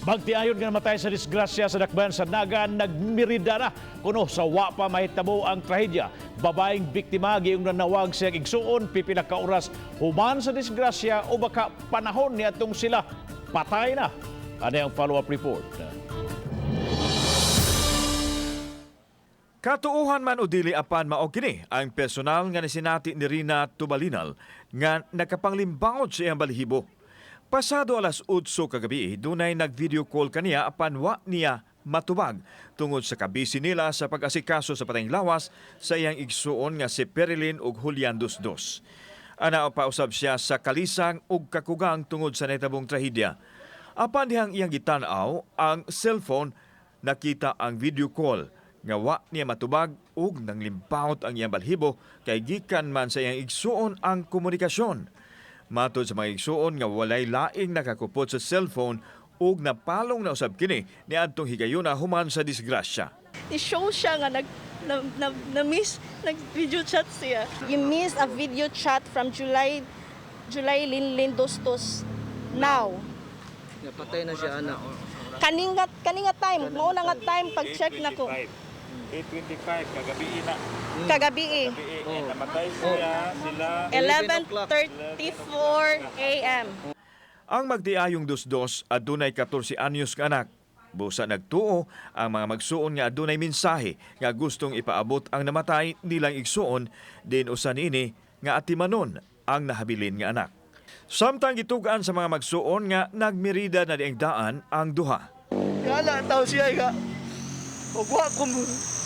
Magtiayon nga namatay sa disgrasya sa dakbayan sa Naga, nagmirida na kuno sa wa pa mahitabo ang trahedya. Babaeng biktima giyong nanawag siyang igsuon pipila ka oras human sa disgrasya o baka panahon niadtong sila patay na. Ano ang follow-up report? Katuuhan man o dili, apan mao kini ang personal nga nisinati ni Rina Tubalinal nga nakapanglimbangot sa iyang balahibo. Pasado alas 8 kagabi, dunay nag-video call kaniya apan wa niya matubag tungod sa kabisi nila sa pag-asikaso sa patayng lawas sa iyang igsuon nga si Perilyn ug Julian Dusdos. Ana pausab siya sa kalisang ug kakugang tungod sa nahitabong trahedya. Apan dihang iyang gitan-aw ang cellphone, nakita ang video call nga wa niya matubag ug nanglimpawot ang iyang balhibo kay gikan man sa iyang igsuon ang komunikasyon. Matod sa mga igsuon nga walay laing nakakupot sa cellphone ug napalong na usab kini niadtong higayuna human sa disgrasya. I-show siya nga nag na, na, na miss nag video chat siya. You missed a video chat from July Linlin Dostos now. Napatay na siya, anak. Kaninga time, mao na nga time pag check nako. 8:25 kagabi na. Kagabi eh. Gabi, eh, namatay siya sila. 11:34 a.m. Ang magdiayong dusdos adunay 14 anyos nga anak. Busa nagtuo ang mga magsuon nga adunay mensahe nga gustong ipaabot ang namatay nilang igsuon din usa niini nga atimanon ang nahabilin nga anak. Samtang gitugaan sa mga magsuon nga nagmirida na diang daan ang duha. Gala tao siya nga. Ug wa ko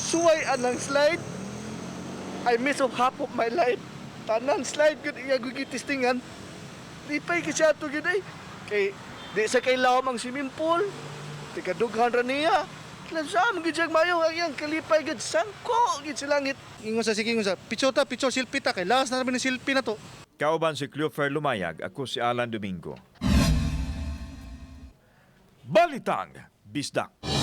suway anang slide. I miss of half of my life. Tanan slide gud iya gitistingan. Lipay ka siya ato gid ay. Kay di sa kay lawom ang swimming pool. Di ka dughan ra niya. Sa gid siya mayo ang iyang kalipay gid sangko gid sa langit. Ingon sa sige, ingon sa pichota, picho silpi ta kay lakas na namin ni silpi na to. Kauban si Cleofer Lumayag, ako si Alan Domingo. Balitang Bisdak.